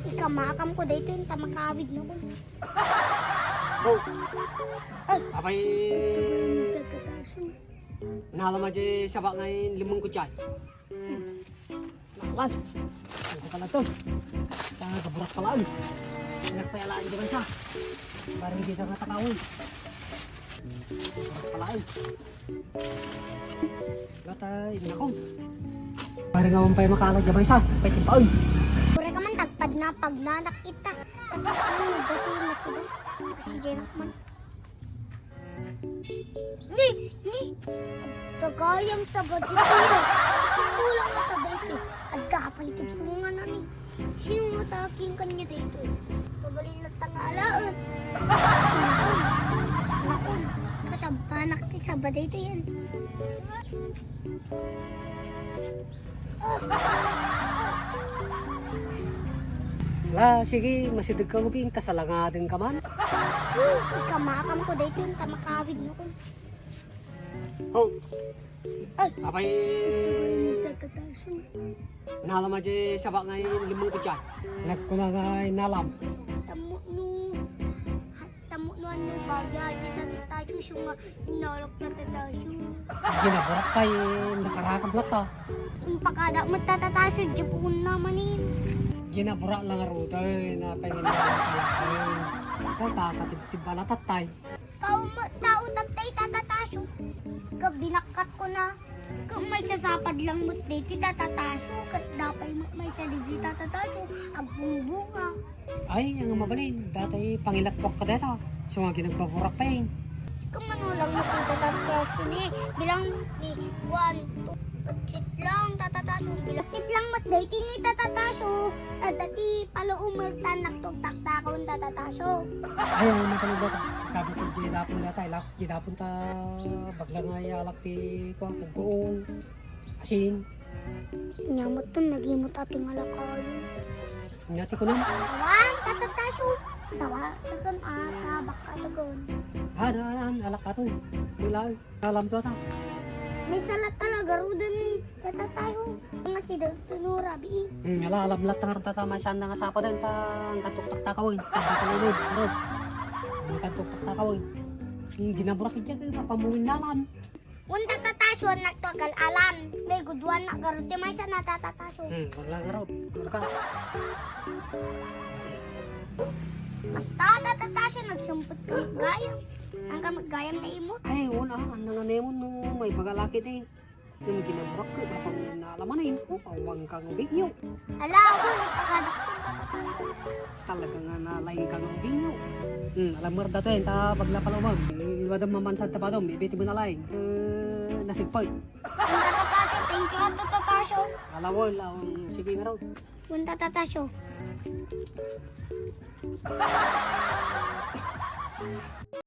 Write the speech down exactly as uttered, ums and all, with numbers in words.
Ikamakamko daytoy ta makawidnakon. Oh. Ay. Apay. Nalama di sabak nga inlemmengko diay. Naklan. Ano pala to? Kaya gaburak pala, oy. Nagpayalaan di ba siya? Parang di ka matakaw, oy. Gaburak pala, oy. Gatay, nako. Parang awan pa'y makaalag di ba siya? Pwede pa, oy. Pura ka man, tagpad na, pag nanak ita. Ano, dati na sila. Kasi di naman. Ni, ni. Tagayam sa badyo. Simulang nga ta daytoy. Adda pay ti pungan na ni. Sino nga taking kanya daytoy? Mabalin na tangalaen. Nakon. Kasabanak ti saba daytoy yan. La, sige, masideg ka, Ubing, kasalangaden ka man. Ikamakamko daytoy ta makawidnakon. Oh. Ay. Apay. Nalama di sabak nga inlemmengko diay. Nagkuna nga inalam. Tammo no. Tammo no ano bagay di tatataso nga inalok tatataso. Ginaburak pay, nasarakam latta. Impakada mo tatataso, di po na manin. Ginaburak lang ruta, eh, na pangin na lang pala, eh. Kay kakatibtib na tattay. Kao mo tao tattay tatataso. Kabinakkat ko na. Kung may sasapad lang mo ti tatataso, kat dapay mo may sa di tatataso, agbungbunga. Ay, ang mabalin, dati pangilapwak ka deta. So nga ginagbaburak pa eh. Ikaw manulang mo ti tatataso ni, bilang ni one, two, sit lang, tatataso, bilang sit lang mat daytoy ni tatataso, at dati pala umagtan nagtugtaktakon tatataso. Ay, ang mabalin deta. Kabi ko di dapon deta, ilak di dapon ta, bagla nga ialak ti, kuwan, pagbuong, asin. Nyamot ton, nagimot ating alakayon. Nya ti kunam? Awan, tatataso. Tawa, tagan, ah, tabak ka tagan. Ah, daan, alak ka to. Bulan, alam to ata. May salat talaga, rudan, tatataso. Mga si Doctor Nora, bii. Hmm, ala, alam latta nga tata, may saan na nga sapa dan, ta, ang katuktak ta kawin. Ang katuktak ta kawin. Ang katuktak ta kawin. Ang ginaburak iti, papamuin na alam. Wen tatataso, nagtuagal alam. May guduan na garud ti maysa na tatataso. Hmm, wala garud. Wala ka. Basta tatataso, nagsempet ka gayam. Ang ka maggayam na imo? Ay, wala. Ang nanganemon no, may bagalaki di. Yung ginaburak ko, napang nalaman na yun. Oh, awang kang ubing nyo. Ala, ako, nagpakadakpang tatataso. Talaga nga nalaing kang ubing nyo. Hmm, alam mo, dato yun, ta pag napalawag. Iwadam mamansan ta padom, ibiti mo nalaing. Eh, nasipag. Ang tatataso, thank you, ang tatataso. Alawol, lawang, sige nga raw. Ang tatataso.